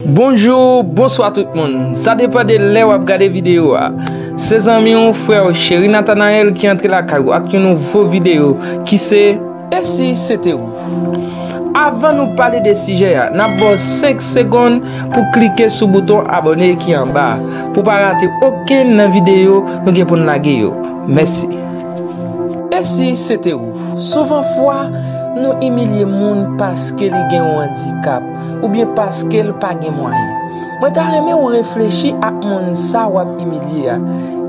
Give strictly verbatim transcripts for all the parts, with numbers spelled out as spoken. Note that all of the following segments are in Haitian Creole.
Bonjou, bonswa tout moun. Sa depann de lè w ap gade videyo a. Se zanmi w, frè w, Cheri Nathanael ki antre lakay ou ak yon nouvo videyo ki se E si se te ou. Avan nou pale de sijè a, n ap ba w senk segonn pou klike sou bouton abòne ki anba a, pou pa rate okenn nan videyo nou gen pou n lage yo. Mèsi. E si se te ou? Souvan fwa, nou imilye moun paske li gen yon andikap oubyen paske l pa gen mwayen. Mwen ta renmen w reflechi ak moun sa w ap imilye a.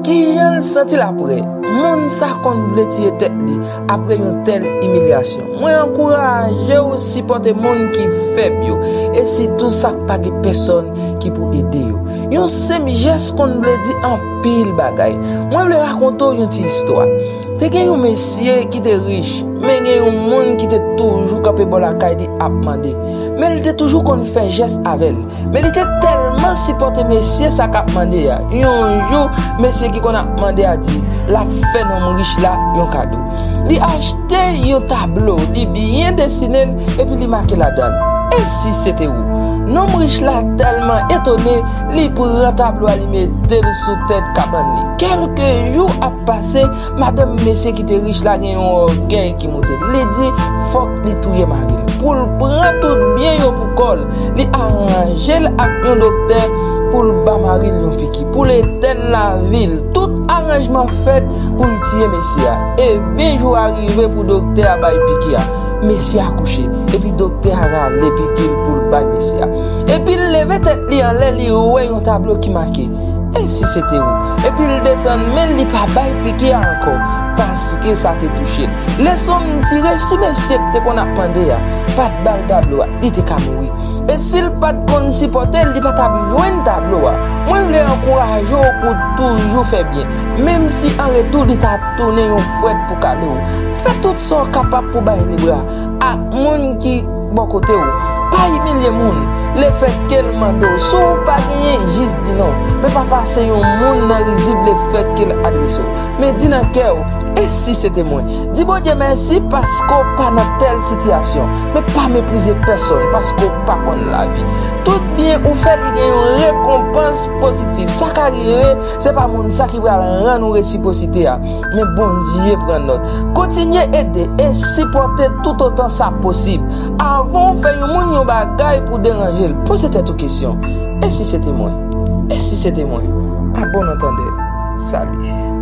Kijan l santi l apre? Moun sa konn vle tiye tèt li apre yon tèl imilyasyon. Mwen ankouraje w sipòte moun ki fèb yo, e sitou sa k pa gen pèsòn ki pou ede yo. Yon senp jès konn vle di anpil bagay. Mwen vle rakonte w yon ti istwa. Te gen yon mesye ki te rich, men gen yon moun ki te toujou kanpe bò lakay li ap mande. Men li te toujou konn fè jès avè l. Men li te tèlman sipòte mesye sa k ap mande a. Yon jou, mesye ki konn ap mande a di l ap fè nonm rich la yon kado. Li achte yon tablo, li byen desine l, epi li make ladan l: "E si se te ou?" Nonm rich la tèlman etone, li pran tablo a, li mete l sou tèt kabann li. Kèlke jou ap pase, madanm mesye ki te rich la gen yon ògèy ki moute l. Li di fòk li touye mari l pou l pran tout byen yo pou kò l. Li aranje l ak yon doktè pou l ba mari l yon piki, pou l etèn lavi l. Tout aranjman fèt pou l tiye mesye a. Ebyen, jou a rive pou doktè a bay piki a. Mesye a kouche, epi doktè a rale piki l pou l bay mesye a. Epi l leve tèt li anlè, li wè yon tablo ki make "E si se te ou?" Epi l desann, men li pa bay piki a ankò, paske sa te touche l. Leson m tire, si mesye k te konn ap mande a pa t ba l tablo a, li te ka mouri. E si l pa t konn sipòte l, li pa t ap jwenn tablo a. Mwen vle ankouraje w pou w toujou fè byen, menm si an retou li ta tounen yon fwèt pou kale w. Fè tout sa w kapab pou bay lebra ak moun ki bò kote w. Pa imilye moun lefètke l mande w. Si w pa genyen, jis di non. Men pa pase yon moun nan rizib lefètke l adrese w. Men di nan kè w, "E si se te mwen?" Di Bondye mèsi paske w pa nan tèl sitiyasyon. Men pa meprize pèsonn paske w pa konn lavi. Tout byen ou fè, li gen yon rekonpans pozitif. Sa ka rive, se pa moun sa ki pral rann ou resiprosite a, men Bondye pran nòt. Kontinye ede e sipòte toutotan sa posib. Avan w fè yon moun yon bagay pou deranje l, poze tèt ou kesyon: "E si se te mwen? E si se te mwen?" A bon antandè. Sali.